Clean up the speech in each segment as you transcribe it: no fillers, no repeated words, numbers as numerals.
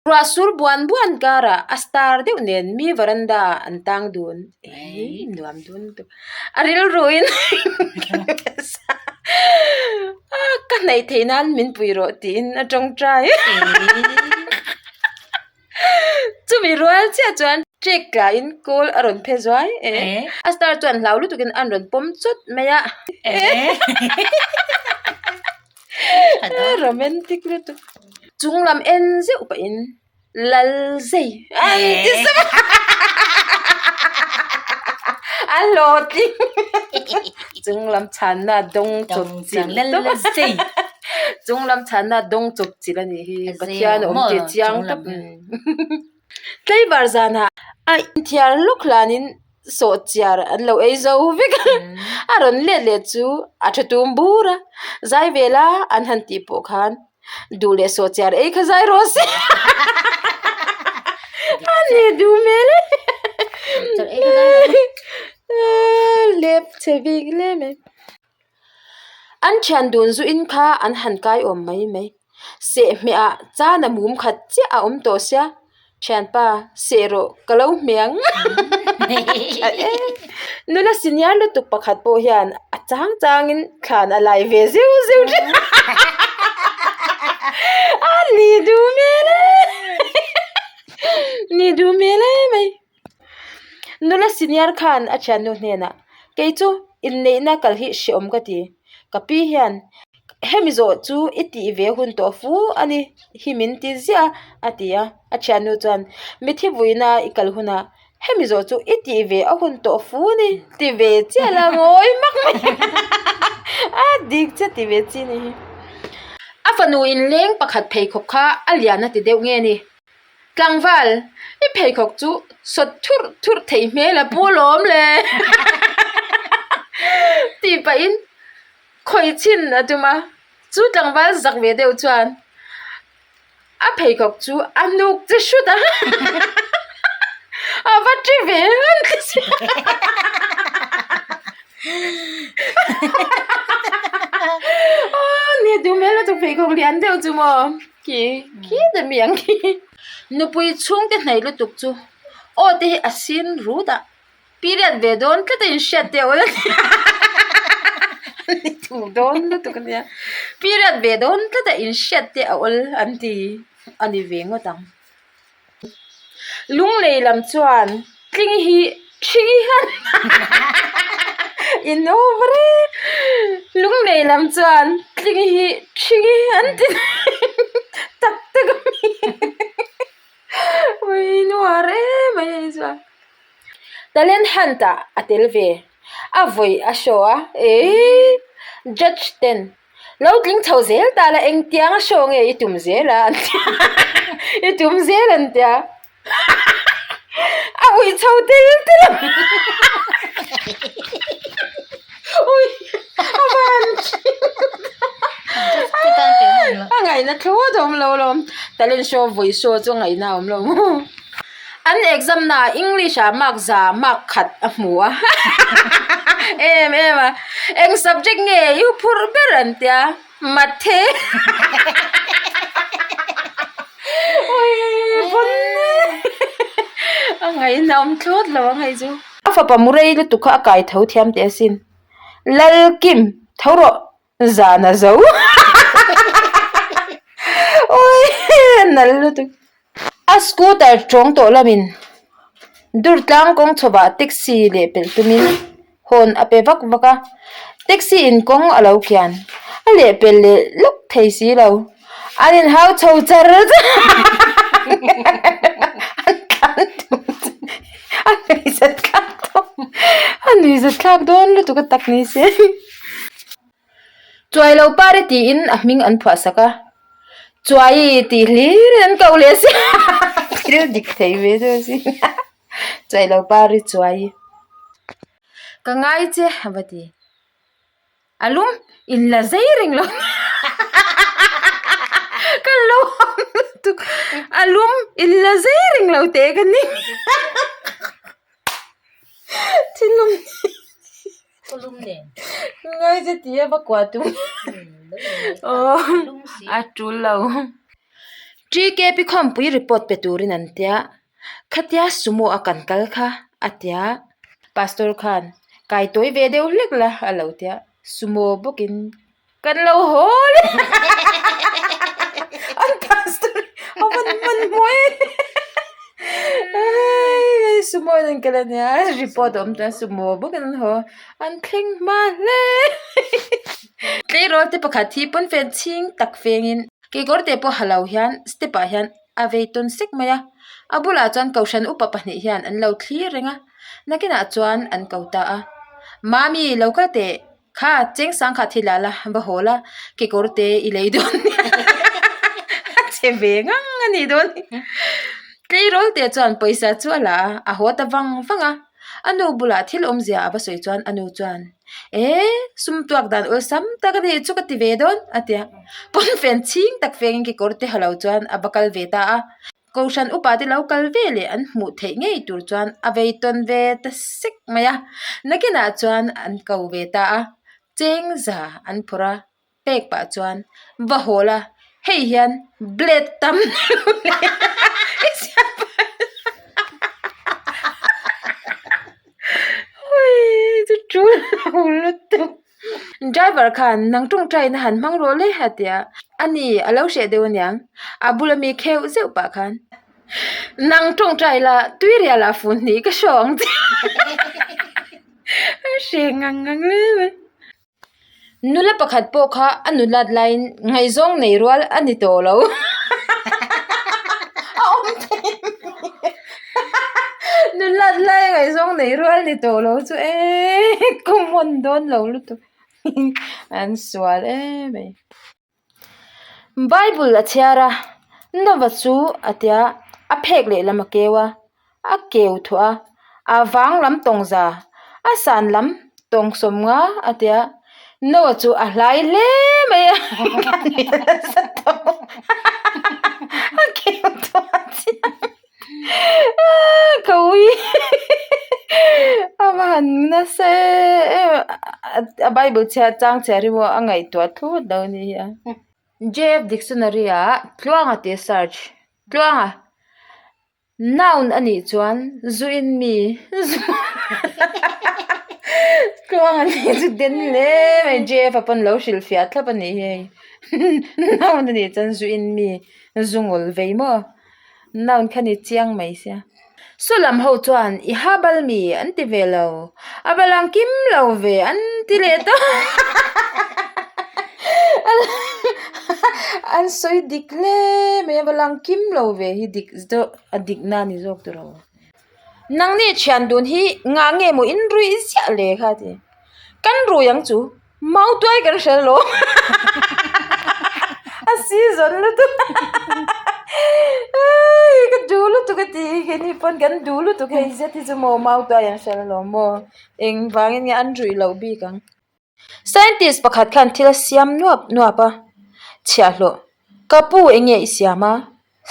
Ruah sur buan buan karah a star deuh nen mi veranda ah an tang dun. Eii nuam dun lutuk. A rilruin ka hnaih theih nan min pui rawh tiin a tawngtai. Chumi rual chiah chuan trek tlain kawl a rawn phe zuai e. A star chuan hlau lutukin an rawn pawm chawt mai a. Romantic lutuk. Chung lam en zeuh pahin lal zei an ti sap a. A hlawhtling. Chung lam chhanna dawng chawp chilh tawp a. Chung lam chhanna dawng chawp chilh a nih hi. Pathian a awm tih chiang tawp. Tlaivar zanah a inthiar lawk hlanin sawhchiar an lo ei zo vek a, a rawn let leh chu a tha tum bur a, zai vel a an han tih pawh khan duh leh sawhchiar ei kha zai rawh se a ni duh hmel e lep chhe bik hle mai. An thian dun zu in kha an han kai awm mai mai. Sehhmeh ah chan a mum khat chiah a awm tawh sia, thianpa seh rawh ka lo hmeh ang Nula senior lutuk pakhat pawh hian a chang changin thlan a lai ve zeuh zeuh thin a ni duh hmel e ni duh hmel e mai. Nula senior khan a thiannu hnenah kei chu inneihna kal hi hreawm ka ti ka pi hian hemi zawh chu i tih ve hun tawh fu a ni hi min ti ziah a a ti a a thiannu chuan mithi vuina i kal hunah hemi zawh chu i tih ve a hun tawh fu a ni ti ve chiah la ngawi mak mai a dik chiah ti ve chi a ni hi a fanu inleng pakhat pheikhawk kha a lian a ti deuh nge ni. Tlangval, i pheikhawk chu sawt thurh thurh theih hmel a pu lawm le tih pahin khawih chhin a tum a, chu tlangval zak ve deuh chuan a pheikhawk chu a hnuk che hrut a, a va ṭi ve han ti si aw ni duh hmel lutuk pheikhawk lian deuh chu maw. Khi khi ta mi ang khi. Nupui chhungte hnaih lutuk chu aw te hi a sin rut a, period ve dawn tlat a inhriat teh awl a nia a ni duh dawn lutuk a nia period ve dawn tlat a inhriat teh a awl an ti a ni ve ngawt ang. Lunglei lam chuan tling hi thing hian in over e lunglei lam chuan tling hi thing hi an ti tak tak a mi ui nuar em mai a ni chuan talent hunt ah a tel ve a vawi a show a eii judge ten. Lo tling chho zel ta la engtiang a show nge i tum zel a an tia i tum zel an tia a uih chho tel tel a ui a van a ngaihna thlawt a awm lo alawm talent show vawi show chu a ngaihna a awm lo an exam na ah english ah mark za mark khat a hmu a em em a eng subject nge i phurh ber an tia mathe a ngaihna awm thlawt lo ang hei chu a fapa mu rei lutuk kha a kai tho thiam teh asin Lalkim tho rawh zan a zo ui nal lutuk a scooter tawng tawh lamin dur tlang kawng chhawpah taxi leh pelh tumin hawn a pe vak vak a taxi in kawng a lo kian a leh pelh leh lawk thei si lo an inhau chho char char an tlan tum chu a nuihzat thlak dawn a nuihzat thlak dawn lutuk a tak ni se. Chuai lo pari tiin a hming an phuah sak a, Chuai tih hlir in an koh leh si thil dik thei ve deuh a sin Chuai lo pari Chuai ka ngai che a va ti a lum in la zei reng lo ka lo lutuk a lum in la zei reng lo teh ka ni thil lum. Ngai che ti a va kuah tum aw a tul lo. TKP khawmpui report pe turin an tia, Khatia sumo a kan kal kha a tia. Pastor khan kai tawi ve deuh hlek la a lo tia, sumo bawkin kan lo haw leh an pastor a van hman hmuh e sumo in an kal a nia report a awm chuan sumo bawkin an haw an thleng hma hle tleirawl te pakhat hi pawnfen chhing tak fengin kekawr te pawh ha lo hian step ah hian a vei tawn sek mai a a bulah chuan kohhran upa pahnih hian an lo thlir reng a nakinah chuan an ko ta a mami lo kal teh. Kha cheng sang kha thil ah la va haw la kekawr te i lei dawn nia a che ve ngang a nih dawn hi tleirawl te chuan pawisa chu a la a a haw ta vang vang a a nu bulah thil awmzia a va sawi chuan a nu chuan eh sum tuak dan awlsam tak a nih chu ka ti ve dawn a ti a pawnfen chhing tak fengin kekawr te ha lo chuan a va kal ve ta a. Kohhran upa te lo kal ve leh an hmuh theih ngei tur chuan a vei tawn ve ta sek mai a, nakinah chuan an ko ve ta a, cheng za an phawrh a, pek pah chuan va hawl a, hei hian blade tam deuh leh i siam chu tul lo lutuk. Driver khan nang tawngtaina han hmang rawh le a ti a, a ni a lo hreh deuh aniang a bula mi kheuh zeuh pah khan nang tawngtai la tui rial ah fun hnih ka hraw ang che a hreh ngang ngang hle mai. Nula pakhat pawh kha a nulat laiin ngaihzawng nei rual a ni tawh lo a awm thei Nulat lai ngaihzawng nei rual ni tawh lo chu eee common dawn lo lutuk an sual em mai. Bible a chhiar a Nova chu a tia a phek lehlam a keu a a keu thuah a a vang lam tawng za a san lam tawng sawm nga a tia Noah chu a hlai hle mai a a keu thuah a chiang. Ka ui a va han nasa em em a bible chhiat chang chhiar hi maw a ngaihtuah thlawt lo a ni hi a J_F dictionary ah tluanga tih a search tluanga noun a nih chuan zu in mi tluanga nih chu den hle mai J_F a pawn lo hrilh fiah thlap a nih hi hei noun a nih chuan zu in mi zu ngawl vei maw. Noun kha ni chiang mai sia. Saw lam ho chuan i ha bal mi an ti ve lo, a va lang kim lo ve an ti leh ta. An sawi dik hle mai a va lang kim lo ve hi dik zawk a dik na ni zawk tur aw. Nangni thian dun hi ngah nge maw in ruih ziah le kha ti. Kan rui ang chu. Mau tuai kan hre lo a season lutuk ei ka duh lutuk a ti keini pawn kan duh lutuk hei zet hi chu maw mau tuai an hre lo maw engvangin nge an ruih loh bik ang scientist pakhat khan thil a siam nuap nuap a chhiahhlawh ka pu eng nge i siam a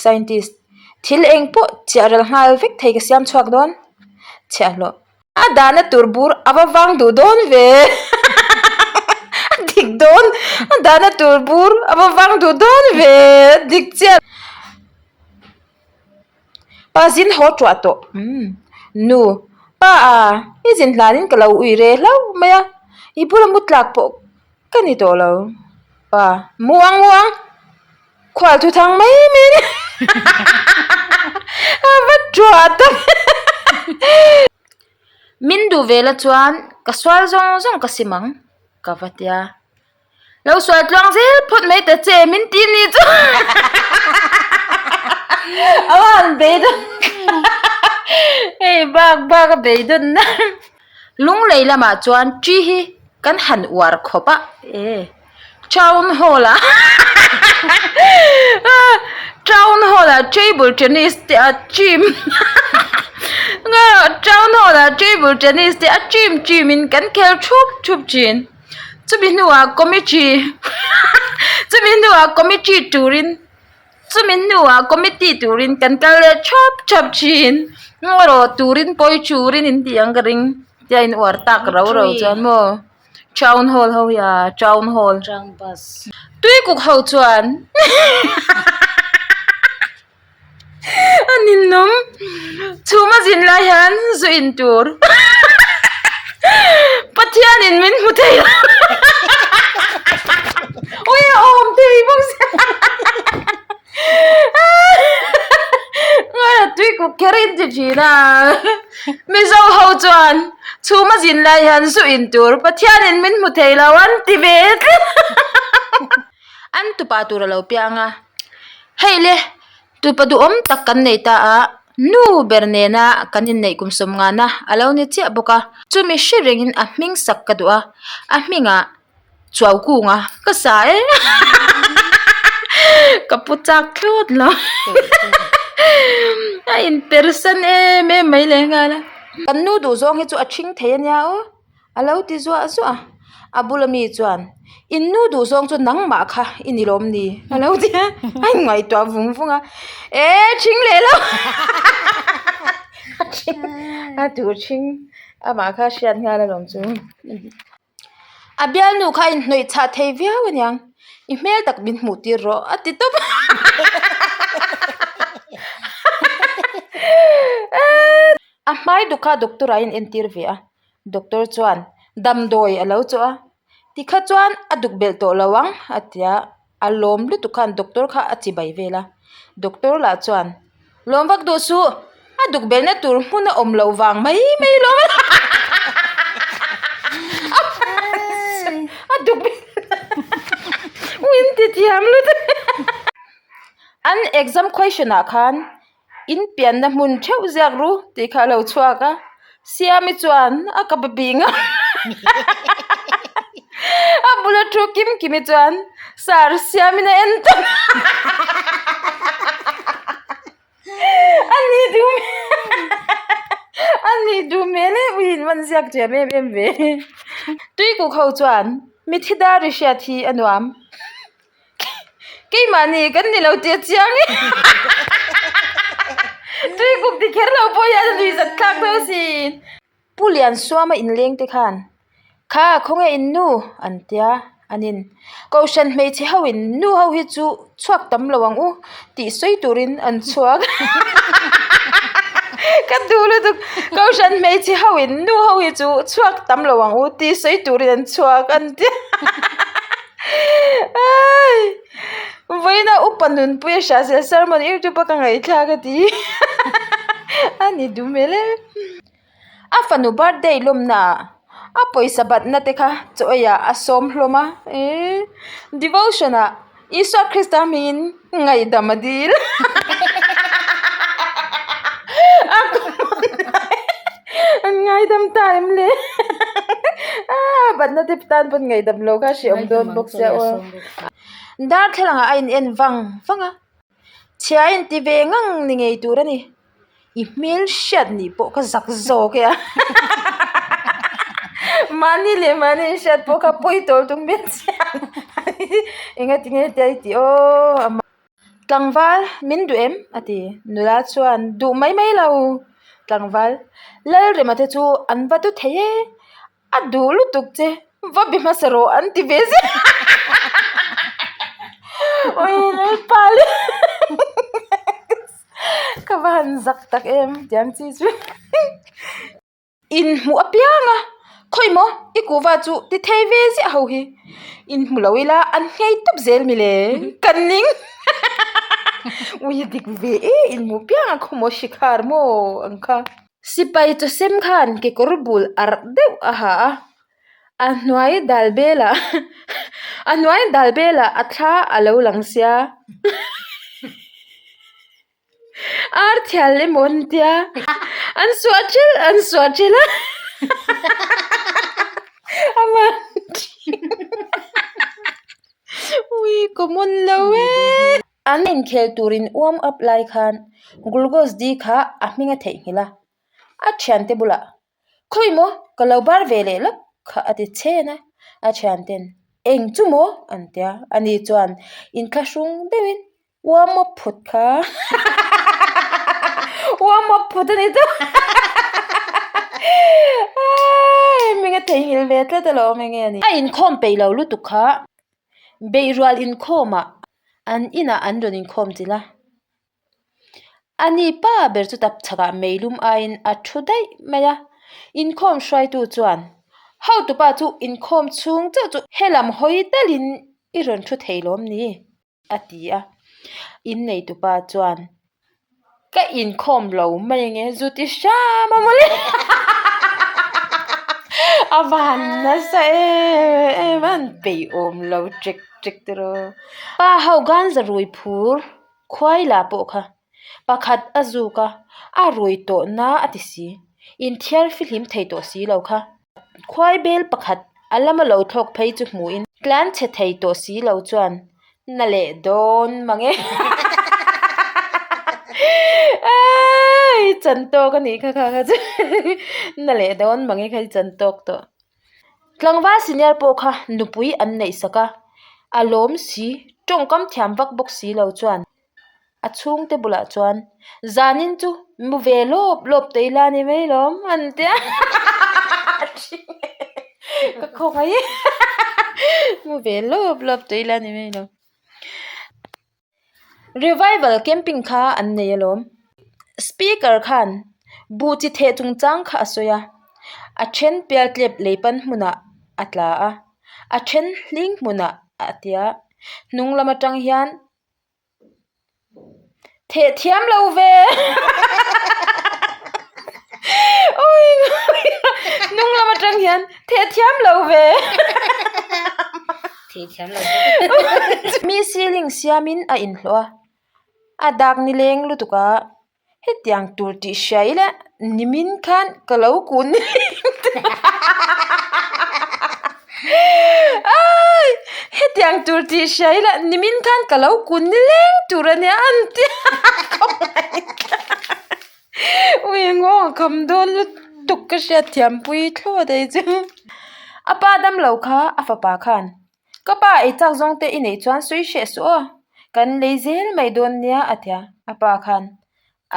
scientist thil eng pawh chiah ral nghal vek thei ka siam chhuak dawn chhiahhlawh. A dahna tur bur a va vang duh dawn ve a dik dawn a dahna tur bur a va vang duh dawn ve a dik chiah pa zin haw tuah tawh umm nu pa a i zin hlanin ka lo ui re hlauh mai a i bula mu tlak pawh ka ni tawh lo pa mu ang mu ang. Khual thu thang mai mai a ni. A va ṭuah tak. Min duh ve la chuan ka sual zawng zawng ka sim ang ka va tia. Lo sual tluang zel phawt mai ta che min ti ni chu. A va han beidawn hei bak bak a beidawn na. Lunglei lamah chuan ṭi hi kan han uar khawp a e. Town hall ah town hall ah table tennis te a team town hall ah table tennis te a team team in kan khel thup thup thin chumi hnuah committee chumi hnuah committee turin chumi hnuah committee turin kan kal leh thap thap thin ngaw turin pawi turin in tih ang ka ring tia in uar tak rau rau chuan maw. Town hall ho hi a town hall. Tuikuk ho chuan. ninawm. Chhuma zin lai hian zu in tur. Pathianin min hmu thei lo. Ui a awm thei bawk sia. Ngaia tui kuk kher in ti thin a. Mizo ho chuan chhuma zin lai hian zu in tur Pathianin min hmu thei lo an ti ve tlat. An tupa tur a lo piang a. Hei le tupa duhawm tak kan nei ta a nu ber nena kan inneih kum sawm ngana a lo ni chiah bawk a. Chumi hre rengin a hming sak ka duh a a hmingah Chuau kunga ka sa e ka pu chak thlawt lo a in per san em em mai leh nghal a. Kan nu duh zawng hi chu a ṭhing thei a nia aw a lo ti zuah zuah a a bula mi chuan in nu duh zawng chu nangmah kha i ni lawm ni a lo ti a a inngaihtuah vung vung a e ṭhing leh lo a ṭhing a tur ṭhing amah kha a hriat nghal alawm chu. A bialnu kha a inhnawih chhah thei viau aniang, i hmel tak min hmuh tir rawh a ti tawp a. A hmai duk kha doctor ah a inentir ve a, doctor chuan damdawi a lo chawh a, tikha chuan a duk belh tawh lo ang a ti a, a lawm lutuk khan doctor kha a chibai vel a, doctor lah chuan Lawm vak duh suh, a duk belhna tur hmun a awm loh vang mai mai lawm a a duk belh in ti thiam lutuk an exam question ah khan in pianna hmun theuh ziak ru tih kha a lo chhuak a Siami chuan a kap a bing a a bula thu kim kimi chuan sir Siamin a en tawp a ni duh a ni duh hmel em ui in van ziak thiam em em ve tuikuk ho chuan mithi dar ri hriat hi a nuam. Keimahni kan ni lo tih a chiang e tui kuk ti kher lo pawh hian a nuihzat thlak tho asin. Pu Liansuama inleng te khan kha khawnge in nu an tia anin Kohhran hmeichhe ho in nu ho hi chu chhuak tam lo ang u tih sawi turin an chhuak ka duh lutuk Kohhran hmeichhe ho in nu ho hi chu chhuak tam lo ang u tih sawi turin an chhuak an tia. Vawiina upa nunpui a hria zel sermon youtube a ka ngaihthlak a ti a ni duh hmel e a fanu birthday lawmna ah a pawisa batna te kha chaw ei ah a sawm hlawm a eee devotion ah Isua Krista hmingin ngaihdam a dil an ngaidam ta em le aaa batna te tan pawn ngaihdam lo kha hre awm dawn bawk sia aw darthlalang ah a in en vang vang a chhia a inti ve ngang ni ngei tur a ni i hmel hriat nih pawh ka zak zawk e a mahni leh mahni inhriat pawh kha pawi tawl tum vel chiah engatinge tia i tih aw. Tlangval min duh em? a ti. Nula chuan duh mai mai lo. Tlangval, Lalrema te chu an va du thei e, a duh lutuk che, va be hmasa rawh an ti ve zel. Awi Lalpa le ka va han zak tak em tiang chi chu. Inhmuh apiang a, khawi maw i kuhva chu ti thei ve ziah ho hi, inhmu lo ila an nghei tawp zel mi le, kan ning ui a dik ve e inhmuh apiang a khaw maw shikhar maw ang kha. Sipai chaw sem khan kekawr bul arh deuh a ha a, a hnuai dal belah a hnuai dal belah a thla a lo lang sia. Ar thial emaw an tia an suah ṭhelh an suah ṭhelh a ama ui common lo e an inkhel turin warm up lai khan glucose D kha a hming a theihnghilh a a thiante bulah Khawi maw ka lo bar ve leh lawk kha a ti chhen a, a thianten eng chu maw an ti a, ani chuan inthlahrung deuhin warm up phut kha warm up phut a ni ta hming a theihnghilh ve tlat alawm enge a ni. A inkhawm peih lo lutuk kha beihrual inkhawmah an inah an rawn inkhawm chilh a. Ani pa ber chu tapchhakah meilum aiin a thu daih mai a. Inkhawm hruaitu chuan, Hotupa chu inkhawm chhung chauh chu helam hawi talin i rawn thu thei lawm ni? a ti a. Inneitupa chuan, Ka inkhawm lo mai ange, zu ti hram a mawle! A van nasa em em a, an peihawm lo ṭek ṭek tiraw. Pa ho ganza rui phur khuai la pawh kha pakhat a zuk a, a rui tawh na a ti si, inthiar fihlim thei tawh si lo kha. Khuai bel pakhat a lama lo thlawk phei chu hmuhin tlan chhe thei tawh si lo chuan na leh dawn mang e. Aii chan tawk a nih kha kha kha chu na leh dawn mang e kha i chan tawk tawh. Tlangval senior pawh kha nupui an neih sak a, a lawm si tawngkam thiam vak bawk si lo chuan A chhungte bulah chuan zanin chu mu ve lawp lawp teh ila ni mai lawm an ti a ka khawngaih e mu ve lawp lawp teh ila ni mai lawm. Revival camping kha an nei alawm speaker khan buh chi theh chungchang kha a sawi a a then pialtlep lei pan hmunah a tla a a then hling hmunah a tia hnung lam atang hian. Theh thiam lo ve hnung lam atang hian theh thiam lo ve mi ceiling siamin a inhlawh a a dak ni leng lutuk a. Hetiang tur tih hria ila nimin khan ka lo kun Aii hetiang tur tih hria ila nimin khan ka lo kun nileng tur a nia an ti Ui nghawng a kham dawn lutuk ka hriat thiam pui thlawt ei chu. A pa damlo kha a fapa khan Ka pa ei chak zawng te i neih chuan sawi hreh suh aw, kan lei zel mai dawn nia a ti a, a pa khan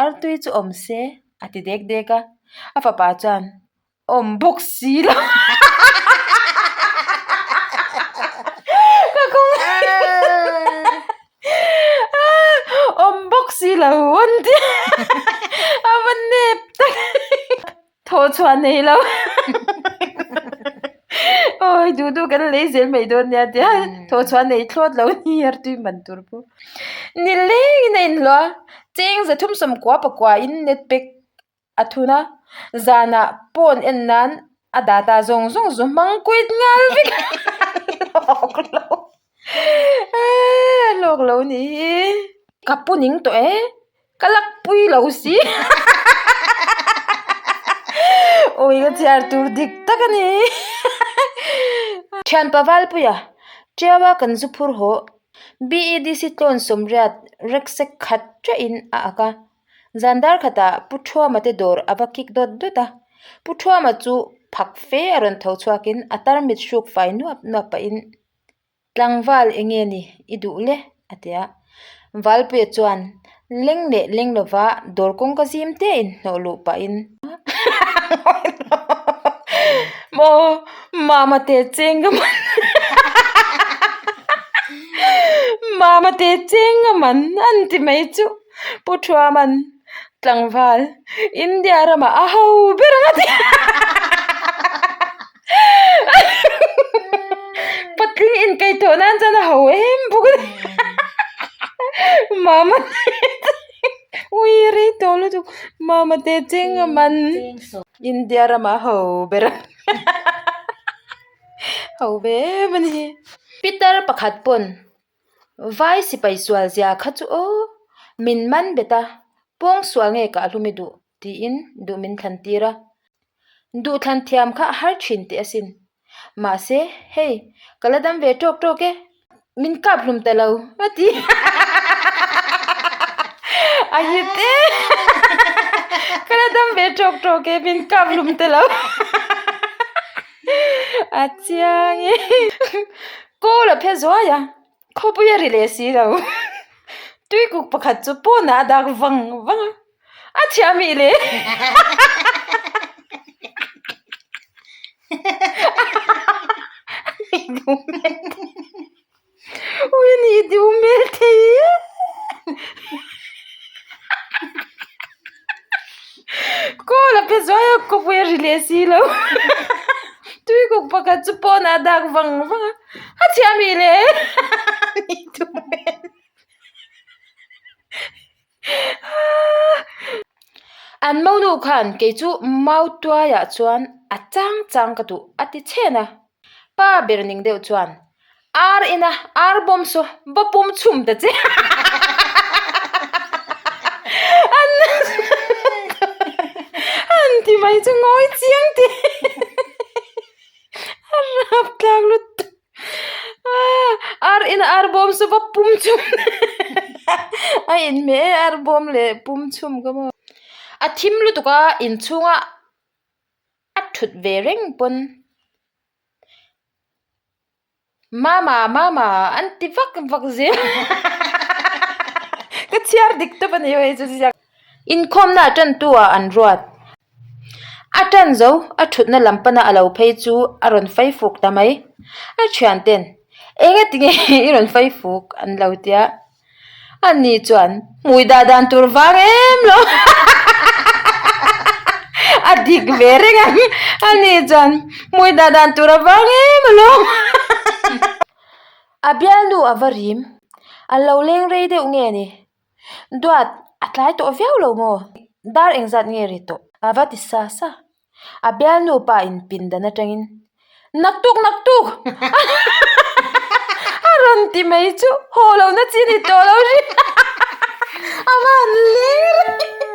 artui chu awm se a ti dek dek a, a fapa chuan awm bawk si lo ka kawng awm bawk si lo an ti a va nep tak. Thaw chhuah nei lo awi duh duh kan lei zel mai dawn nia tia thaw chhuah nei thlawt lo ni a tui man tur pawh ni lengin a inhlawh a cheng za thum sawmkua pakua in net pack a thun a zanah phone en nan a data zawng zawng zu hmang kuit nghal vek a hlawk lo hlawk lo nih hi ka pu ning tawh e. Ka lak pui lo si. Awi ka chhiar tur dik tak a ni. Thianpa Valpuia, Tiaua kan zu phur haw. BEDC tlawn sawmriat reksek khat teuhin a ak a. Zan dar khatah Pu Thuama te dawr a va kik dawt dawt a. Pu Thuama chu phak fe a rawn tho chhuakin a tarmit hruk fai nuap nuap pahin Tlangval enge ni i duh le? a ti a. Valpuia chuan leng leh leng lova dawr kawngka zim te in hnawh luh pahin Maw mama te cheng ka man mama te cheng ka man an ti mai chu Pu Thuaman tlangval India ramah a ho ber ang a ti a. Patling inkaih tawh nan chuan a ho em bawk a ni Mama ui rei tawh lutuk Mama te cheng a man India ramah a ho ber a ho ve em a ni Pitar pakhat pawn vai sipai sual zia kha chu aw min man bet a pawng sual nge kah hlum i duh tiin duh min thlan tir a. Duhthlan thiam kha a har thin teh asin. Mahse, hei, ka la dam ve tawk tawk e, min kap hlum ta lo, a ti. A hit e, ka la dam ve tawk tawk e, min kap hlum ta lo. A chiang e. Kawl a phe zuai a, khawpui a ri leh si lo. Tuikuk pakhat chu pawnah a dak vang vang a. A thiam ih le. Ui a nih duh hmel thei e. ri leh si lo. Tuikuk pakhat chu pawnah a dak vang vang a, a chhia mi le ni tu hmel. An monu khan kei chu mautuaiah chuan a chang chang ka duh a ti chhen a. Pa ber ning deuh chuan Ar ina ar bawm saw va pum chhum ta che an ti mai chu ngawi chiang teh a rap tlak lutuk ar ina ar bawm saw va pum chhum a inhmeh e ar bawm leh pum chhum ka maw a thim lutuk a inchhunga a thut ve reng pawn. Mama mama an ti vak vak zel ka chhiar dik tawp a ni hei chu ziak inkhawmna a tan tu ah an ruat a tan zo a thutna lam pana a lo phei chu a rawn fai fuk ta mai a thian ten eng ati nge i rawn fai fuk an lo tia. Ani chuan hmui dah dan tur vang em lo a dik ve reng ang ani chuan hmui dah dan tur a vang em alawm a bialnu a va rim a lo leng rei deuh nge ni duat a tlai tawh viau lo maw dar engzat nge ri tawh a va ti sa sa. A bialnu pa in pindan atangin naktuk naktuk a rawn ti mai chu haw lohna chi ni tawh lo hria a van leng reng.